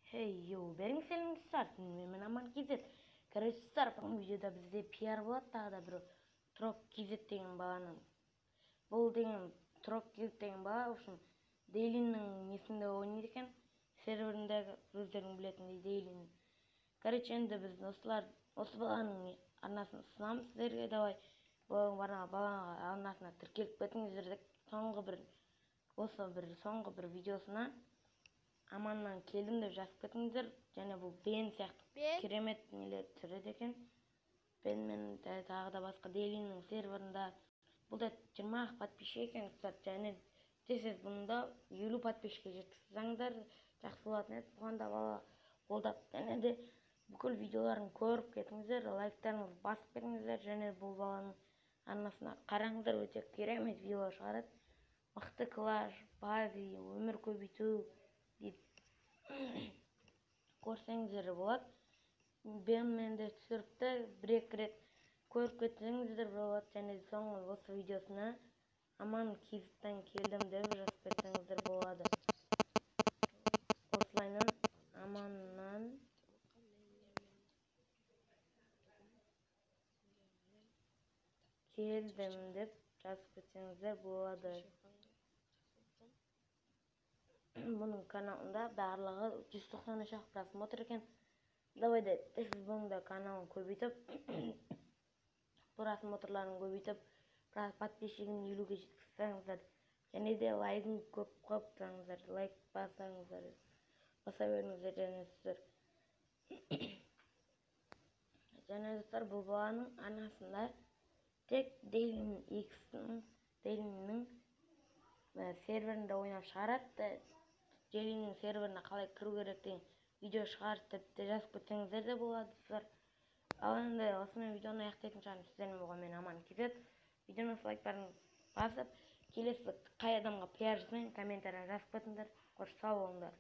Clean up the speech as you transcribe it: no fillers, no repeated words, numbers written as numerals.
Hey yo, бәріңіз сәлем, мен Аман KZ. Короче, достар, бүгінгі видеода бізде пиар болады тағы да бір Трок KZ деген баланың. Бұл деген Трок KZ деген бала, в общем, Дейлиннің несінде ойнайды екен. Серверіндегі өздерің білетіндей Дейлин. Короче, енді біз осы баланың арнасын ұсынамыз сіздерге. Давай, бұл баланың арнасына тіркеліп кетіңіздер деп соңғы бір видеосына Аманнан келдім деп жазып кетіңіздер. Және бұл Бен сияқты керемет нелер түсіреді екен. Бен мен тағы да басқа Дейлиннің серверында. Бұл да 20 подписчик екен, кстати. Және тез бұны да 50 подписчикке жеткізсеңдер жақсы болатын еді. Бұған да бала қолдап, және де бүкіл видеоларын көріп кетіңіздер, лайктарыңызды басып кетіңіздер. Және бұл баланың арнасына қараңыздар, өте керемет видеолар шығарады. Мықты клаш, бази, өмір көбейту дейді. Көрсеңіздер болады. Бенмен де түсіріпті, бір-екі рет көріп кетсеңіздер болады. Және соңғы осы видеосына Аман KZ-тен келдім деп жазып кетсеңіздер болады. Осылайынан Аманнан келдім деп жазып кетсеңіздер болады. Бұның каналында барлығы 193 просмотр екен. Давайте сіз бұның да каналын көбейтіп, просмотрларын көбейтіп, подписчигін 50-ге жеткізсеңіздер, және де лайкын көп қойып тұрыңыздар, лайк бассаңыздар, баса беріңіздер. Және сіздер және достар, бұл баланың арнасында тек Дейлин X-ның, Дейлиннің серверінде ойнап шығарады. Дейлиннің серверіне қалай кіру керек деген видео шығарып деп те жазып кетсеңіздер де болады, достар. Ал енді осымен видеоны аяқтайтын шығармын. Сіздермен болған мен Аман KZ. Видеоны лайктарын басып, келесі қай адамға пиар жасайын комментария жазып кетіңдер. Қош, сау болыңдар.